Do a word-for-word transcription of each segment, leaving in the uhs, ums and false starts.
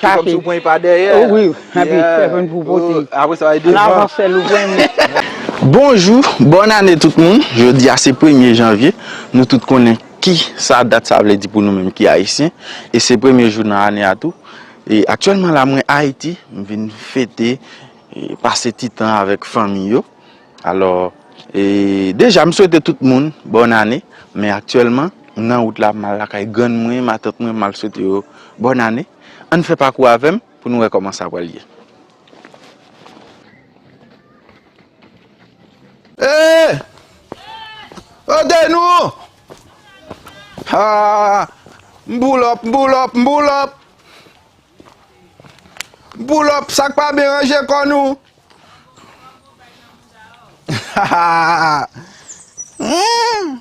Kòmsi w pran pa dèyè. Oh, wi, epi sèvant pou pote. Apre sa, w al devan. An avan sèl ou pran. Bonjou, bòn ane tout moun. Jodi a se premye janvye. Nou tout konnen ki sa dat sa vle di pou nou menm ki ayisyen. E se premye jou nan ane a tou. E aktyèlman la, mwen Ayiti, m vin fete, e pase ti tan avèk fanmi yo. Alò, e, deja, m swete tout moun bòn ane, men aktyèlman, m nan wout la, m al lakay grann mwen, matant mwen, m al swete yo bòn ane. Ann fè pakou avè m pou nou wè kòman sa pral ye. Hey! Kote nou? Ah! M pull up, m pull up, m pull up! M pull up, sa k pa byen ranje kò nou. Hmm.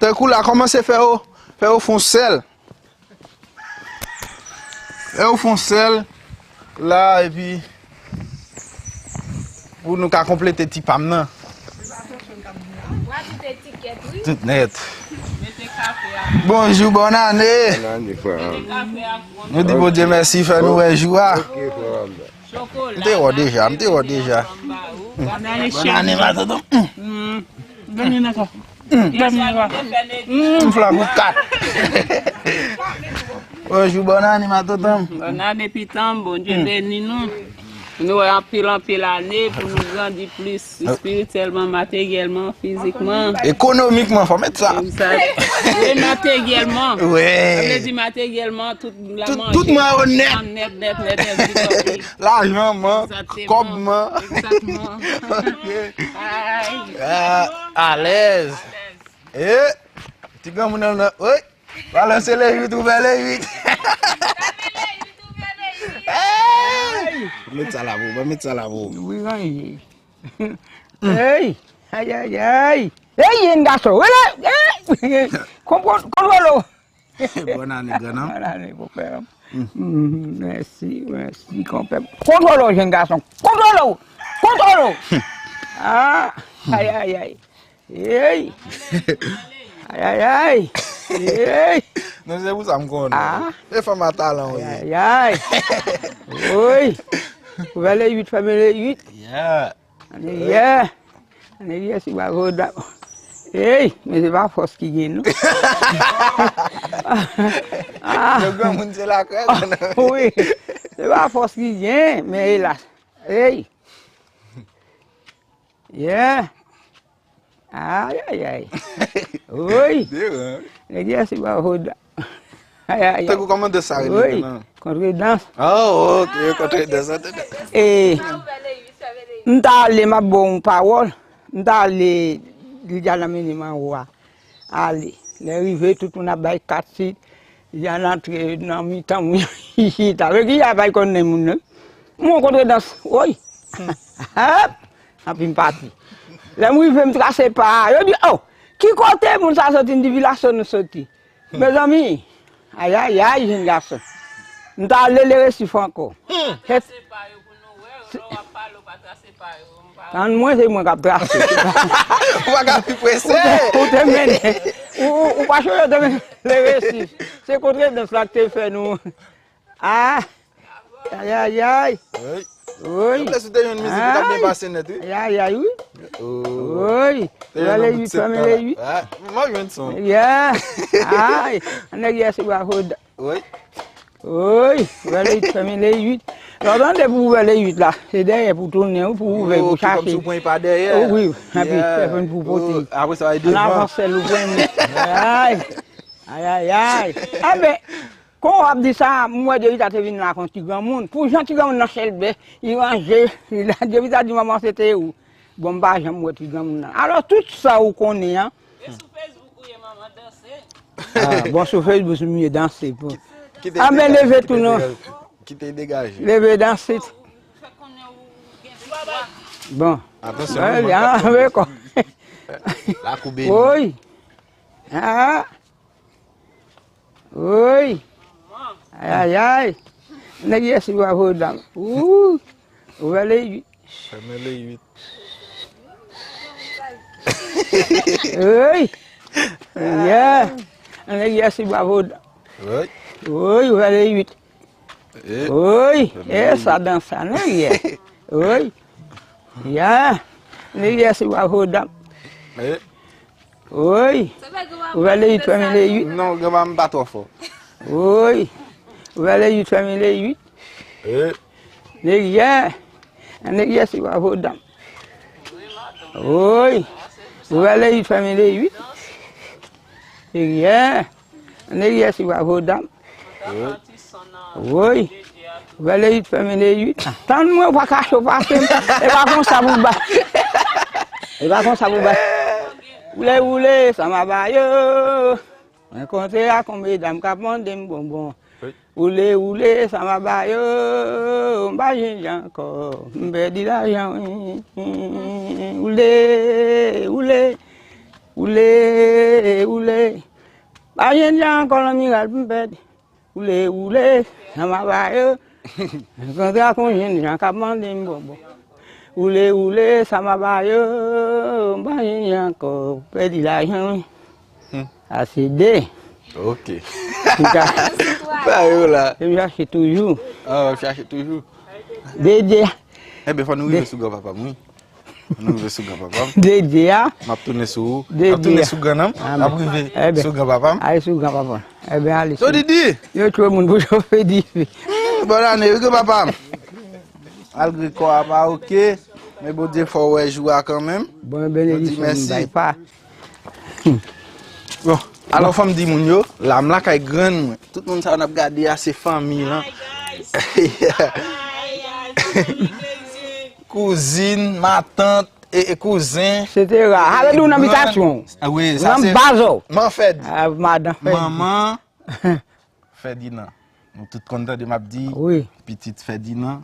Tankou la kòmanse fè yo, fè yo fon sèl. Fè yo fon sèl la, epi pou nou ka konplete ti pa m nan. Tout nèt. Bonjou, bòn ane. Bòn ane, frè. Nou di Bondye mèsi, fè nou wè jou a. M te wè w deja, m te wè w deja. Bòn ane, matant. Bòn ane, matant. M flank ou kat. Bonjou, bòn ane, matant. Bòn ane, pitan, Bondye beni nou. Pou nou wè anpil, anpil ane, pou nou grandi plis espirityèlman, materyèlman, fizikman. Ekonomikman, fò met sa. Egzak. E materyèlman. Wi. Sa vle di materyèlman, tout la manje. Tout mwen yo nèt. Nèt, nèt, nèt, nèt, nèt. Lajan man, kòb man. Egzakteman. Ok. Ay. Ah, alèz. E, ti granmoun nan, nan, wi. Balanse le uit, ouvè le uit. Hey! Met sa la pou, ban met sa la pou. Wi, ranje. Hey! Ay, ay, ay! Hey, jèn gason! Rele! Hey! Konprann, kontwole w! Bòn ane, gran nonm. Bòn ane, konpè. Mm, mèsi, mèsi, konpè. Kontwole w, jèn gason! Kontwole w! Kontwole w! Ah! Ay, ay, ay! Hey! Ay, ay, ay! Hey! Non, se pou sa m konnen. Ah! E fanm a talan w ye. Ay, ay, ay! Woy! Ouvè le uit, fèmen le uit. Yeah! Ane yè! Ane yè, si bravo dam. Hey! Men se pa fòs ki gen, non. Ah! Yo granmoun se lakrèk. Wi! Se pa fòs ki gen, men elas. Hey! Yeah! Ay, ay, ay. Wi. Deran. Nèg yo se bravo. Ay, ay, ay. Tankou kòman dans sa rele menm? Kontredans. Oh, ok, kontredans. E, m ta ale, m ap ba w yon pawòl. M ta ale, Liliane mennen m anwo a. Ale. Lè rive, tout moun ap bay kat sit. Liliane antre nan mitan moun yo. Chita. Vle di, y a bay konnen moun nan. M wè kontredans. Woy. Anpi m pati. Lè m rive, m trase pa a. Yo di, "Oh, ki kote moun sa soti?" M di, "Vilaj Sò nou soti." Mezanmi, ayayay, jèn gason. M ta ale Leresif ankò. Trase pa yo pou nou wè, lè w ap pale, w pa trase pa yo. Tann mwen, se mwen k ap trase. Ou pa ka pi prese. Ou te, ou te mennen. Ou, ou, ou pa chonje te mennen Leresif. Se kontredans la k te fè nou. Ah! Ayayay! Wi. Wi. Nan plas ou te jwenn mizik, ou t ap byen pase nèt, wi. Ayayay, wi. Oh. Wi. Te jwenn nan bout septan la. Ah, m ap jwenn son. Yeah. Ay, nèg yo se bravo. Wi. Wi, ouvè le uit, fèmen le uit. Lè w tande pou ouvè le uit la, se dèyè pou tounen, wi, pou ouvè, pou chache. Kòmsi w pran pa dèyè. Oh, wi, epi sèvant pou pote. Apre sa, w al devan. An avan sèl ou pran. Ay. Ayayay. Enben, Kon w ap di sa, m wè Jovita te vin la kon ti granmoun. Pou jan ti granmoun nan chèlbè, li ranje, li la, Jovita di, "Manman, se te ou." Bon, m pa janm wè ti granmoun nan. Alò, tout sa ou konnen an. E sou Facebook ou ye, manman, danse? Ah, bon, sou Facebook, m ye danse. Pou... Anben, leve tou non. Kite degaje. Leve danse. Bon. Atansyon, manman. Lakou beni. Woy. Ah. Woy! Ayayay! Nèg yo se bravo dam. Ooh! Ouvè le uit. Fèmen le uit. Woy! Yeah! Nèg yo se bravo dam. Woy! Woy, ouvè le uit. Woy, e sa dans sa nèg ye. Woy. Ya. Nèg ye si wa vodam. Woy. Ouvè le uit, fèmen le uit. Non, granma, m pa twò fò. Woy. Ouvè le uit, fèmen le uit. Nèg ye. Nèg ye si wa vodam. Woy. Ouvè le uit, fèmen le uit. Nèg ye. Nèg ye si wa vodam. Woy. Ouvè le uit, fèmen le uit. Tann mwen, ou pa kache, ou pase m. E pa konsa pou bay. E pa konsa pou bay. Woule, woule, sa m a ba yo. Mwen kontre ak yon medam k ap mande m bonbon. Woule, woule, sa m a ba yo. M pa jwenn li ankò. M pèdi lajan, wi. Woule, woule. Woule, woule. Pa jwenn li ankò, lanmiral pou m pèdi. Woule, woule, sa m a ba yo. Kontre ak yon jènjan k ap mande m bonbon. Woule, woule, sa m a ba yo. M pa jwenn li ankò, pèdi lajan, wi. Hmm. Ase de. Ok. Sa yo la. Se m chache toujou. Ah, w ap chache toujou. Dedye. Enben, fò nou rive sou granpapa m, wi. Nou rive sou granpapa m. Dedye a. M ap tounen sou ou. M ap tounen sou grann an m. N ap rive sou granpapa m. Ale sou granpapa m. Enben, ale sou. Didi! Yo tchwe moun pou chofe dife. Hmm, bòn ane, wi, granpapa m. Malgre kò a pa oke, men Bondye fè w wè jou a kanmenm. Bon, benediksyon m bay pa. Bon, alò, fò m di moun yo, la m lakay grann mwen. Tout moun sa yo n ap gade a, se fanmi lan. Kouzin, matant, e, e kouzen. Etsetera. Ale di w nan bitasyon. Ah wi, sa se manman Fèdi. Ah, madan Fèdi. Manman Fèdinan. Nou tout konn tande m ap di pitit Fèdinan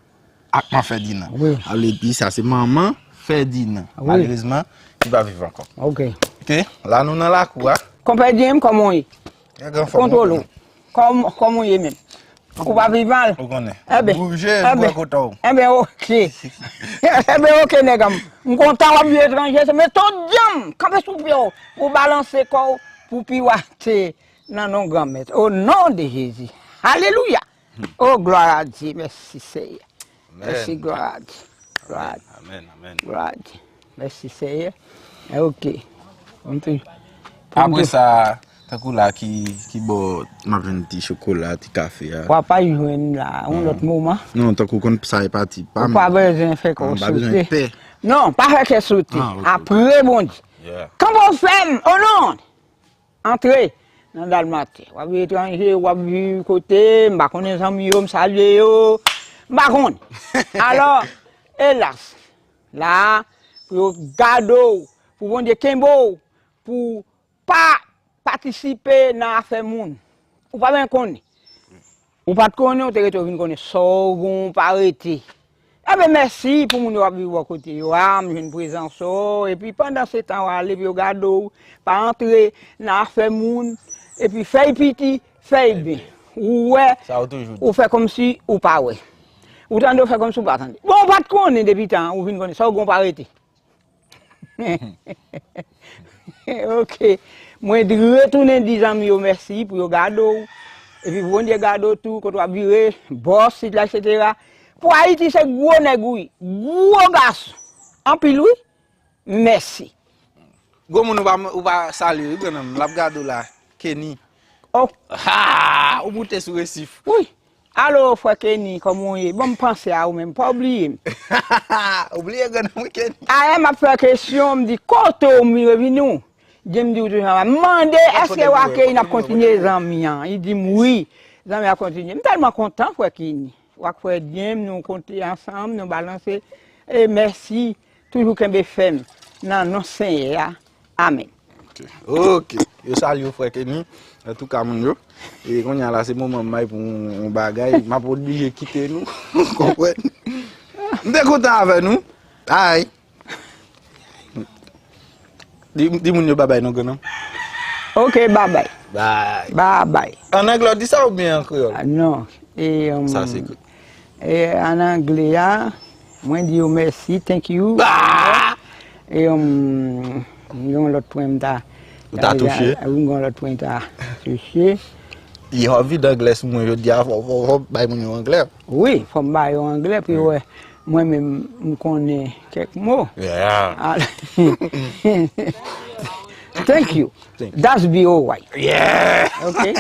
ak manman Fèdinan. Wi. Ale di sa se manman Fèdinan. Wi. Malerezman, li pa viv ankò. Ok. Ok, la nou nan lakou a. Konpè James, kòman w ye? Kontwole w. Kòm, kòman w ye menm? Ou pa pi mal? Ou konnen. Enben, bouje, enben, pran kote w. Enben, ok. Enben, ok, nèg an m. M kontan w ap viv etranje, se metòd dyanm. Kanpe sou pye w, pou balanse kò w, pou piwate nan non Granmèt. O non de Jezi. Alelouya. O, glwa a Dye. Mèsi, Seyè. Mèsi, glwa a Dye. Glwa a Dye. Amèn, amèn. Glwa a Dye. Mèsi, Seyè. Ok. Apre sa, tankou la ki, ki bò m ap jwenn ti chokola, ti kafe a? W ap al jwenn la, yon lòt moman. Non, tankou konn sa e pati pa m. Ou pa bezwen fè kò w sote. Non, pa fè kè sote. Ah, ok. Apre Bondye. Kanpe w fèm, o non. Antre nan Dalmatè. W ap viv etranje, w ap viv kote, m pa konnen zanmi yo, m salye yo, m pa konnen. Alò, elas, la a, pou yo gade w, pou Bondye kenbe w, pou w pa patisipe nan afè moun. Ou pa menm konnen. Ou pa t konnen, ou te rete, ou vin konnen sa w gen, ou pa rete. Enben, mèsi pou moun yo ap viv bò kote yo a, m jwenn prezans ou, epi pandan se tan w ale, epi yo gade w, pa antre nan afè moun, epi fè y piti, fè y byen. Ou wè, ou fè kòmsi ou pa wè. Ou tande, ou fè kòmsi ou pa tande. Bon, ou pa t konnen depi tan an, ou vin konnen sa w gen, ou pa rete. Ok. Mwen di, retounen di zanmi yo mèsi pou yo gade w. Epi pou Bondye gade w tou, kote w ap vire, bò sid la, etsetera. Pou Ayiti, se gwo nèg ou ye. Gwo gason. Anpil, wi. Mèsi. Gwo moun ou pa, ou pa salye, wi, grann nan m. L ap gade w la. Kenny. Oh. Ha! Ou moute sou resif. Wi. Alo, frè Kenny, kòman w ye? Bon, m panse a ou menm, pa bliye m. Ou bliye grann nan m, wi, Kenny. Ayè, m ap fè kesyon, m di, kote w, m vin revini w? Di m di w toujou anba. M mande, èske w ak Kenny n ap kontinye zanmi an? Li di m, wi, zanmi an ap kontinye. M tèlman kontan, frè Kenny. W ak frè James, nou konte ansanm, nou balanse. E mèsi. Toujou kenbe fèm nan non Senyè a. Amèn. Ok. Ok. Yo salye w, frè Kenny. Antouka, moun yo. E kounye a la, se moman m bay pou yon, yon bagay. M ap oblije kite nou. Ou konprann? M te kontan avè nou. Ay. Di, di moun yo babay non, grann nan. Ok, babay. Bay. Babay. An anglè, w di sa oubyen an kreyòl? Ah, non. E, um, sa se kreyòl. E, an anglè a, mwen di yo mèsi, thank you. Ah! E, um, m gen yon lòt pwen m ta. Ou ta touche? Wi, m gen yon lòt pwen m ta touche. Yo anvi d anglè sou mwen jodi a, fò, fò, fò bay moun yo anglè. Wi, fò m ba yo anglè pou yo wè. Mwen menm, m konnen kèk mo. Yeah. Ah, thank you. Thank you. That's be alright. Yeah. Okay?